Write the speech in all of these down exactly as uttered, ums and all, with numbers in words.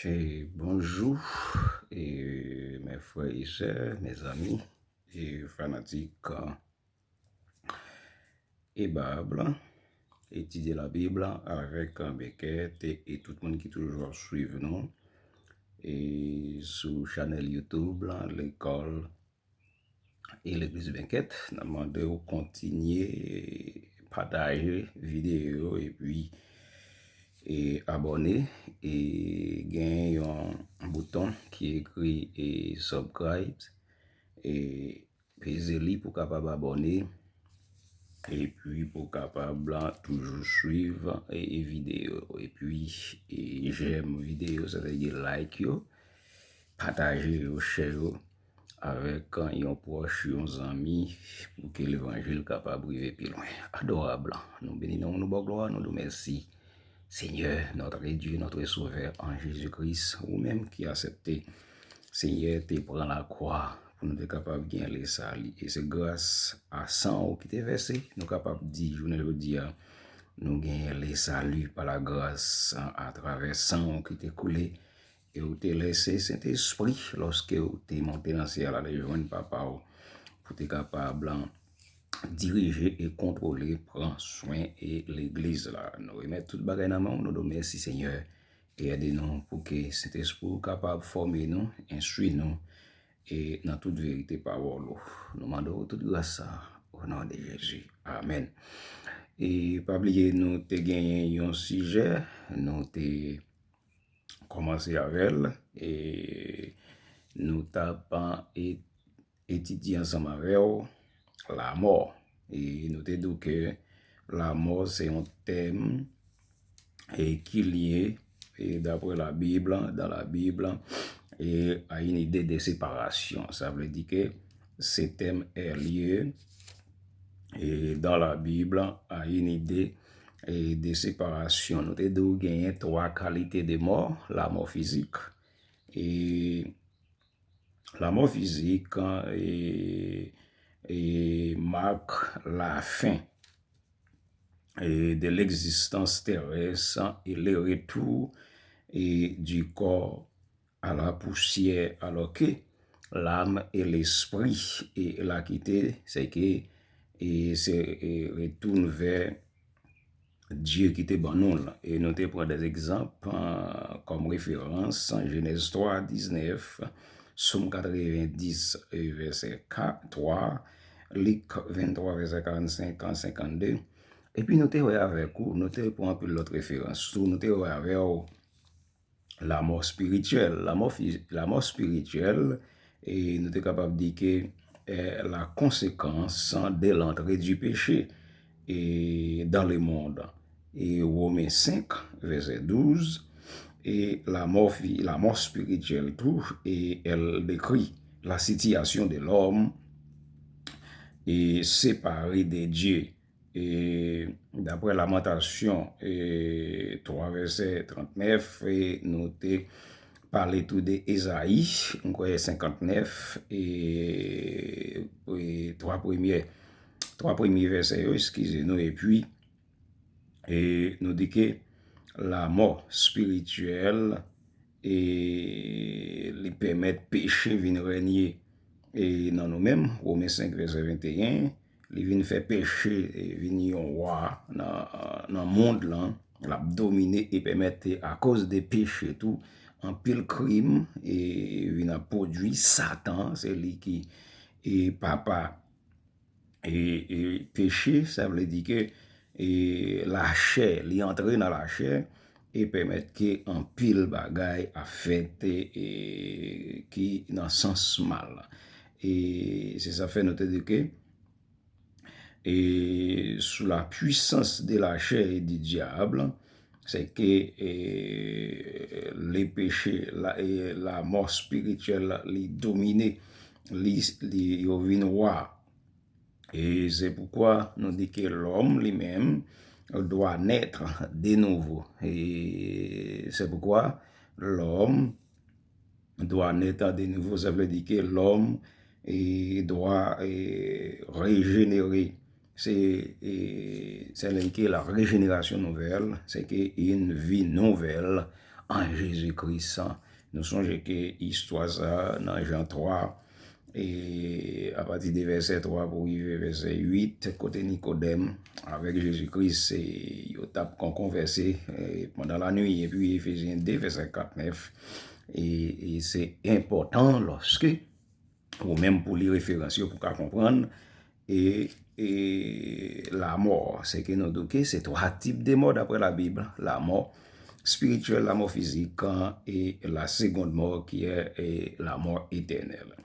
E bonjou, e mes frères et sœurs, mes amis, e fanatik e Bab, etidye Labib avèk Beckett e, e tout moun ki toujou ap swiv nou e sou chanèl YouTube la, lekòl e legliz Beckett. N ap mande w kontinye pataje videyo epi e abòne e gen yon bouton ki ekri e subscribe e peze li pou kapab abòne epi pou kapab toujou swiv e, e videyo epi e jèm videyo, sa vle di like yo, pataje yo, share yo avèk yon pwòch, yon zanmi, pou ke levanjil kapab rive pi lwen. Adorab, nou beni non w, nou ba w glwa, nou di w mèsi. Seigneur, notre Dieu, notre Sauveur en Jésus-Christ, ou menm ki aksepte, Senyè, te pran lakwa pou nou te kapab gen lesali. E se gras a san w ki te vèse, nou kapab di jounen jodi a, nou genyen lesali pa lagras atravè san w ki te koule. E ou te lese Sentespri, lòske ou te monte nan syèl, ale jwenn Papa w, pou te kapab dirije e kontwole, pran swen e legliz la. Nou remèt tout bagay nan men w, nou di w mèsi, Senyè, e ede nou pou ke Sentespri w kapab fòme nou, enstwi nou, e nan tout verite pawòl ou. Nou mande w tout gras sa, o non de Jezi. Amèn. E pa bliye, nou te genyen yon sijè, nou te kòmanse avè l, e nou t ap e, etidye ansanm avè w lamò. E nou te di w ke lamò se yon tèm e ki lye, e daprè Labib, dans la Bible, e a une idée de séparation. Sa vle di ke ce thème est lié, e dans la Bible, à une idée e de séparation. Nou te di w genyen twa kalite de mò, lamò fizik, e lamò fizik, e, e marque la fin e de l'existence terrestre et le retour e du corps à la poussière, alors que l'âme et l'esprit e la kite, se ke e se e retourne vers Dye ki te ban nou l. E nou te pran de egzanp e, kòm referans, Jenèz twa diznèf, Sòm katrevenndis, e, vèsè kat, twa, Lik venntwa, vèsè karannsenk a senkannde. Epi nou te wè avèk ou, nou te pran anpil lòt referans tou, nou te wè avè w lamò espirityèl. Lamò fi-, lamò espirityèl, e nou te kapab di ke, e, la conséquence de l'entrée du péché, e, dans le monde. E Women senk, vèsè douz, e lamò fi-, lamò espirityèl tou, e elle décrit la situation de l'homme e séparé de Dieu. E daprè Lamantasyon, e twa vèsè trannèf, e nou te pale tou de Ezayi, m kwè senkantnèf, e, e twa premyè, twa premye vèsè yo, eskize nou, epi, e nou di ke lamò espirityèl, e li pèmèt peche vin renye, e nan nou menm, Women senk vèsè venteyen, li vin fè peche, e vin yon wa nan, nan mond lan, l ap domine e pèmèt, e akoz de peche tou, anpil krim, e vin ap pwodui, Satan, se li ki, e papa, e, e peche, sa vle di ke, e lachè, li antre nan lachè, e pèmèt ke anpil bagay ap fèt, e, e ki nan sans mal. E se sa fè nou te di ke, e sous la puissance de la chair et du diable, se ke, e, le peche, la, e lamò espirityèl, li domine, li, li, yo vin wa. E se poukwa nou di ke lòm li menm dwa naître de nouveau. E se poukwa lòm dwa naître de nouveau, sa vle di ke lòm, e, dwa, e, rejenere. Se, e, se li ke la régénération nouvelle, se ke une vie nouvelle an Jezi Kris. Nou sonje ke istwa sa a nan Jan twa, e apati de vèsè twa pou rive vèsè uit, kote Nikodèm avèk Jezi Kris, e yo t ap konkonvèse, e pandan lanwi, epi Efezyen de, vèsè kat, nèf, e, e se enpòtan lòske ou menm pou li referans yo pou ka konprann, e, e lamò, se ke nou di ke se twa tip de mò daprè Labib, lamò spirityèl, lamò fizik, e la seconde mort qui est, e, la mort éternelle.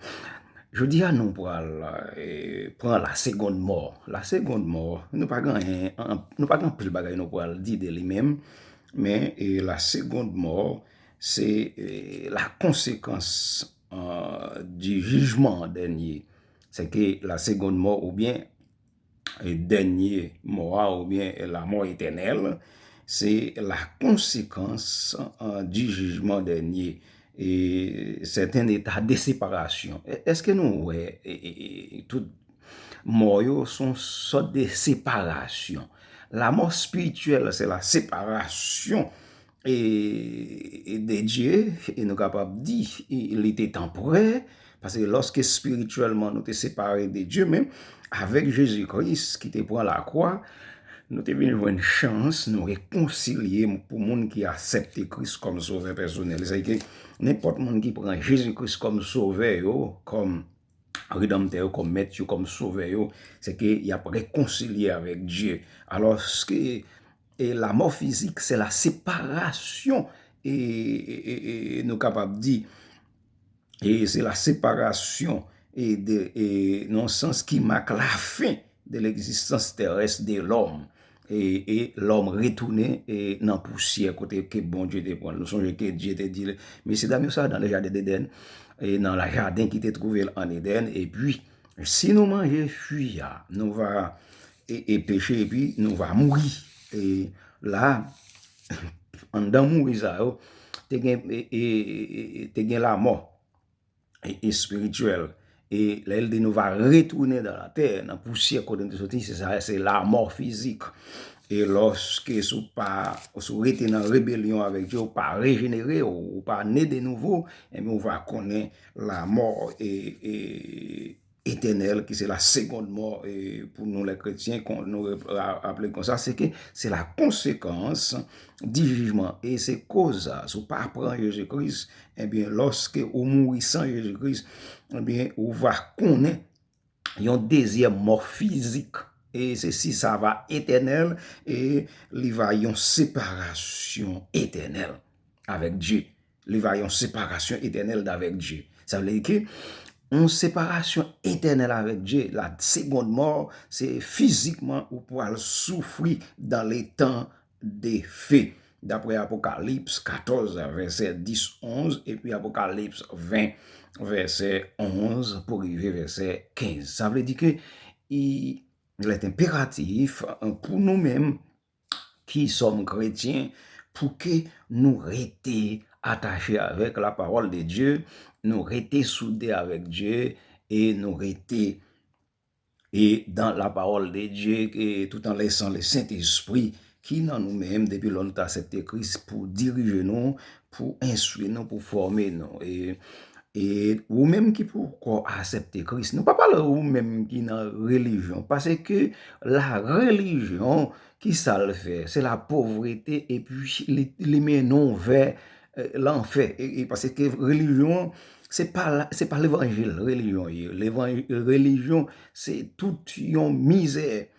Jodi a, nou pral, e, pran la seconde mort. La seconde mort, nou pa gen, nou pa gen anpil bagay nou pral di de li menm, men, e, la seconde mort, se, e, la konsekans, e, du jugement dernier. Se ke la seconde mort oubyen, e, dènye mò a, oubyen la mort éternelle, se la konsekans, e, du jugement dernier. E c'est un état de séparation. E, èske nou wè, e, e, e, tout mò yo se yon sòt de separasyon? Lamò spirityèl, se la separasyon, e, e de Dye, e nou kapab di, e, li te tanprè, paske lòske spirityèlman nou te separe de Dye, men avèk Jezi Kris ki te pran lakwa, nou te vin jwenn chans, nou rekonsilye pou moun ki aksepte Kris kòm sovè pèsonèl. Sèke nenpòt moun ki pran Jezi Kris kòm sovè yo, kòm redanmtè yo, kòm mèt yo, kòm sovè yo, se ke y ap rekonsilye avèk Dye. Alòske, e, lamò fizik, se la separasyon, e, e, e, e nou kapab di, e se la separasyon, e de, e, nan sans ki mak lafen de legzistans terès de lòm. E, e lòm retounen, e, nan pousyè kote ke Bondye te pran l. Nou sonje ke Dye te di, mesyedam yo sa, dans le jardin d'Éden, e nan la jaden ki te twouve l an Edenn, epi si nou manje fwi a, nou va, e, e peche, epi nou va mouri. E la, anndan mouri sa yo, te gen, e, e, e, e, te gen lamò, e, espirityèl. E lè l di nou va retounen dan latè, nan pousyè kote nou te soti, se sa, se lamò fizik. E lòske si w pa, si w rete nan rebelyon avèk Dye, ou pa rejenere, ou, ou pa ne de nouvo, ebyen ou va konnen lamò, e, e, etènèl, ki se la seconde mort, e, pou nou lè kretyen, kon nou rep-, ra-, raple konsa, se ke se la konsekans di jijman. E se koz sa, si w pa pran Jezi Kris, ebyen, lòske ou mouri san Jezi Kris, ebyen, ou va konnen yon dezyèm mò fizik. E se si sa va etènèl, e li va yon separasyon etènèl avèk Dye. Li va yon separasyon etènèl avèk Dye. Sa vle di ke yon separasyon etènèl avèk Dye, la seconde mort, se fizikman ou pral soufri dans le temps de feu. Daprè Apokalips katòz, vèsè dis, onz, epi Apokalips ven, vèsè onz pou rive vèsè kenz. Sa vle di ke il est impératif, euh, pou nou menm ki sòm kretyen, pou ke nou rete atache avèk la parole de Dieu, nou rete soude avèk Dye, e nou rete, e dans la parole de Dieu, e tout en laissant le Saint-Esprit ki nan nou menm, depi lò nou ta aksepte Kris pou dirije nou, pou enstwi nou, pou fòme nou. E, e ou menm ki poko aksepte Kris, nou pa pale ou menm ki nan relijyon, paske la relijyon, ki sa l fè? Se la povrete, epi li, li mennen w vè, eh, lanfè. E, e paske relijyon, se pa la, se pa levanjil relijyon ye. Levanj-, relijyon, se tout yon mizè.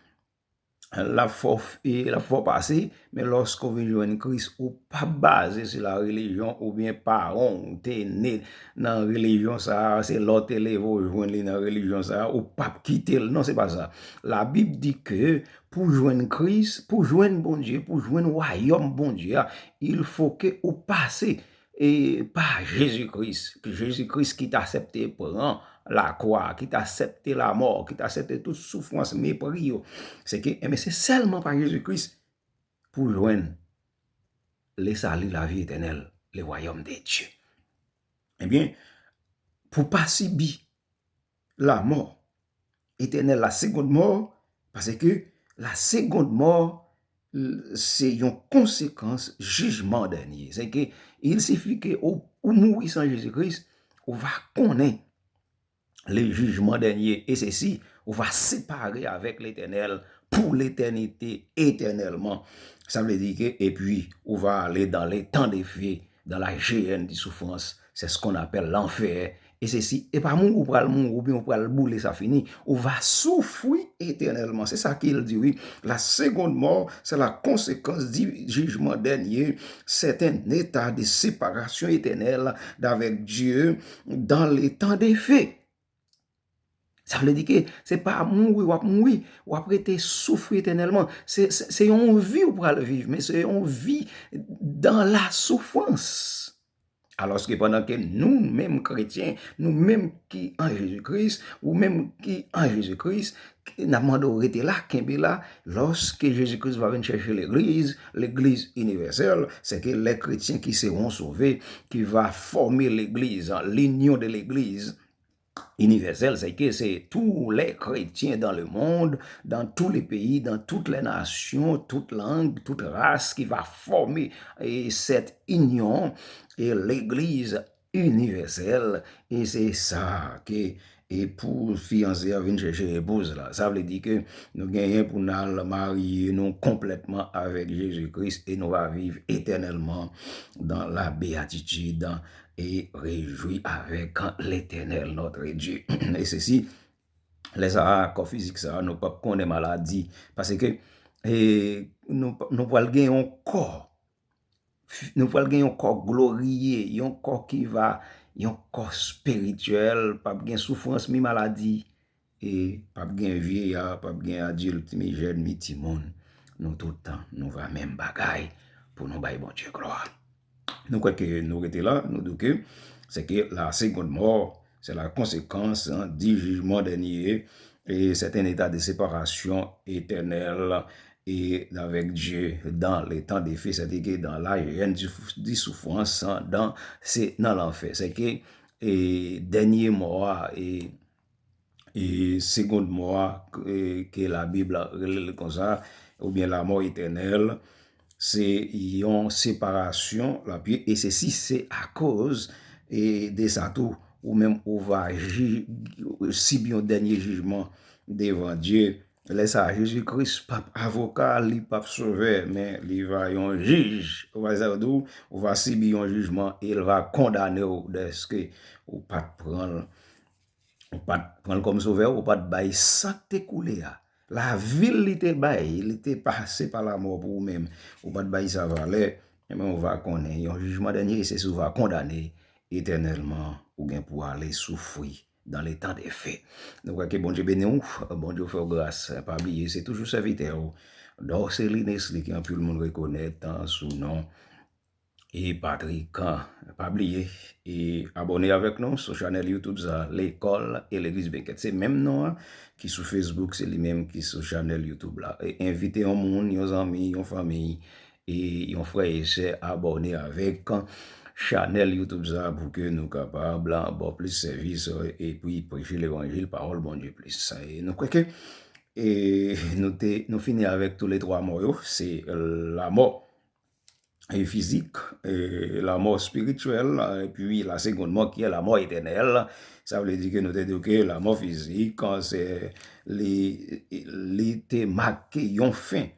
L ap fè w f-, e l ap fè w pase, men lòske w vin jwenn Kris, ou p ap baze sou la relijyon oubyen paran w te ne nan relijyon sa a, se lè w te leve w jwenn li nan relijyon sa a, ou p ap kite l. Non, se pa sa. Labib di ke pou jwenn Kris, pou jwenn Bondye, pou jwenn wayòm Bondye a, il faut que ou pase, e, pa Jezi Kris. Jezi Kris ki t aksepte pran lakwa, ki t aksepte lamò, ki t aksepte tout soufrans, mepri yo. Se ke, enben, se sèlman pa Jezi Kris pou jwenn le salut, la vie éternelle, le royaume de Dieu. Ebyen, pou pa sibi lamò etènèl, la seconde mort, paske la seconde mort, l- se yon konsekans jijman dènye. Se ke, il sifi ke ou, ou mouri san Jezi Kris, ou va konnen le jijman dènye, e se si ou va separe avèk Letènèl pou letènite, etènèlman. Sa vle di ke, epi, ou va ale dans l'étang de feu, dans la géhenne de souffrance, c'est ce qu'on appelle l'enfer. E se si, e pa mouri ou pral mouri, oubyen ou pral boule, sa fini. Ou va soufri etènèlman. Se sa ke l di, wi. La seconde mort, c'est la conséquence du jugement dernier. C'est un état de séparation éternelle d'avec Dieu dans l'étang de feu. Sa vle di ke se pa mouri w ap mouri, w ap rete soufri etènèlman. Se, se, se yon vi ou pral viv, men se yon vi dans la souffrance. Alòske pandan ke nou menm kretyen, nou menm ki an Jezi Kris, ou menm ki an Jezi Kris, n ap mande w rete la, kenbe la, lòske Jezi Kris va vin chèche legliz, legliz inivèsèl, se ke lè kretyen ki seront sove, ki va fòme legliz, l'union de l'église, inivèsèl, se ke se tous les chrétiens dans le monde, dans tous les pays, dans toutes les nations, toute langue, toute race qui va former, eh, cette union, et l'église universelle, e se sa ke, e pou fiyanse a vin chèche epouz la. Sa vle di ke nou genyen pou n al marye nou konplètman avèk Jezi Kris e nou va viv etènèlman dans la béatitude et réjouis avec l'Éternel notre Dieu. E se si, lè sa a, kò fizik sa a, nou p ap konnen maladi. Paske, e, nou, nou pral gen yon kò. Fi- Nou pral gen yon kò gloriye, yon kò ki va, yon kò espirityèl, p ap gen soufrans, mi maladi, e p ap gen vyeya, p ap gen adilt, mi jèn, mi timoun. Nou tout tan, nou va menm bagay pou nou bay Bondye glwa. Nou kwè ke nou rete la, nou di ke se ke la seconde mort, c'est la conséquence, hein, du jugement dernier, et c'est un état de séparation éternelle et avec Dieu dans l'étang de feu, c'est-à-dire que dans la géhenne du, du souffrance, hein, dans, se nan lanfè. Se ke, e, dènye mò a, e, e segond mò a, ke, ke Labib la rele l konsa, oubyen lamò etènèl, se yon separasyon l ap ye, e se si se akoz, e, de sa tou, ou menm ou va ji- sibi yon dènye jijman devan Dye. Lè sa a, Jezi Kris p ap avoka, li p ap sovè, men li va yon jij. Ou va sa di w, ou va sibi yon jijman e l va kondane w dèske ou pa t pran l, ou pa t pran l kòm sovè, ou pa t bay san k te koule a. Lavi l li te bay, li te pase pa lamò pou ou menm. Ou pa t bay sa valè, enben ou va konnen yon jijman dènye, e se si ou va kondane etènèlman, ou gen pou ale soufri dans l'étang de feu. Nou kwè ke Bondye beni w, Bondye fè w gras. Pa bliye, se toujou sèvitè w, Dorcelin Nesly, ke anpil moun rekonèt, an, sou non e Patrick. Pa bliye, e abòne avèk nou sou chanèl YouTube sa, Lekòl e Legliz Benkèt. Se menm non an ki sou Facebook, se li menm ki sou chanèl YouTube la. E envite yon moun, yon zanmi, yon fanmi, e yon frè e sè abòne avèk chanèl YouTube sa pou ke nou kapab ba w plis sèvis, epi preche levanjil, pawòl Bondye plis. E nou kwè ke, e nou te, nou fini avèk tou le twa mò yo, se lamò, e fizik, e lamò espirityèl, epi la seconde mort qui est la mort éternelle. Sa vle di ke nou te di ke lamò fizik, se li, li te make yon fen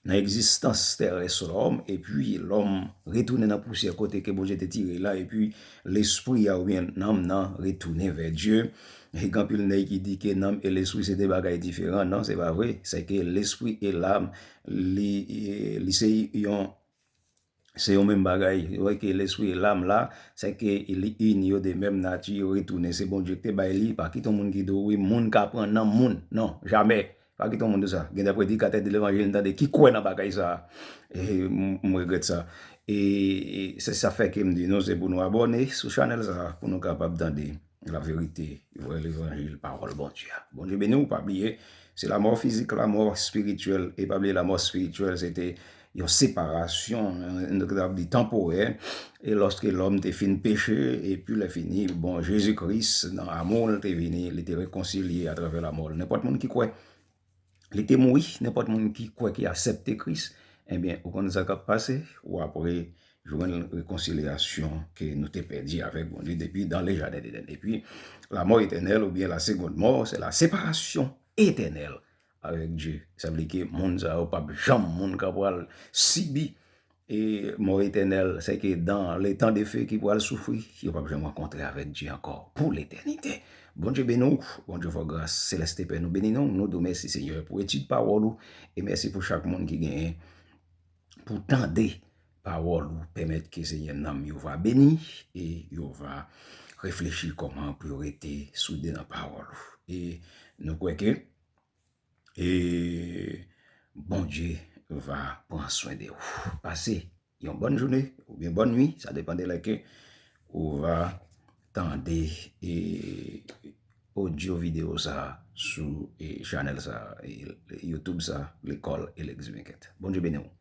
nan egzistans terès lòm, epi lòm retounen nan pousyè kote ke Bondye te tire l la, epi lespri a oubyen nanm nan retounen vè Dye. E gen anpil nèg ki di ke nanm e lespri se de bagay diferan. Non, se pa vre. Se ke lespri e nanm, li, li se yon, se yon menm bagay. Ou wè ke lespri e nanm la, se ke li ini, yo de menm nati, yo retounen. Se Bondye ki te bay li, pa kite yon moun ki di w, wi, moun ka pran nanm moun. Non, jamè. Pa kite yon moun di sa. Gen de predikatè de levanjil m tande ki kwè nan bagay sa. E m, m regrèt sa. E, e se sa fè ke m di nou, se pou nou abòne sou chanèl sa, pou nou kapab tande laverite, vrè levanjil, pawòl Bondye a. Bondye beni w, pa bliye, se lamò fizik, lamò espirityèl, e pa bliye lamò espirityèl, se te yon separasyon, nou ta di tanporè, e lòske lòm te fin peche, epi lè fini, bon, Jezi Kris, nan amou l, te vini, li te rekonsilye atravè lamò l. Nenpòt moun ki kwè Li te mouri, nenpòt moun ki kwè, ki aksepte Kris, ebyen, ou konn sa k ap pase, ou apre jwenn rekonsilyasyon ke nou te pèdi avèk Bondye depi dan le jaden Edenn. Epi, la mort éternelle oubyen la seconde mort, c'est la séparation éternelle avec Dieu. Sa vle di ke moun sa yo p ap janm, moun k ap pral sibi e mò etènèl, sèke dans le temps de feu ki pral soufri, yo p ap janm rankontre avèk Dye ankò pou letènite. Bondye beni w, Bondye fè w gras, Selès Pè nou beni nou, nou di w mèsi Senyè pou etid pawòl ou, e mèsi pou chak moun ki genyen pou tande pawòl ou, pèmèt ke Senyè nanm yo va beni e yo va reflechi kòman pou yo rete soude nan pawòl ou. E nou kwè ke e Bondye va pran swen de ou. Pase yon bòn jounen oubyen bòn nwi, sa depann de lè ke ou va tande e odyo videyo sa sou e chanèl sa, e YouTube sa, Lekòl Elexvinquet. Bondye beni w.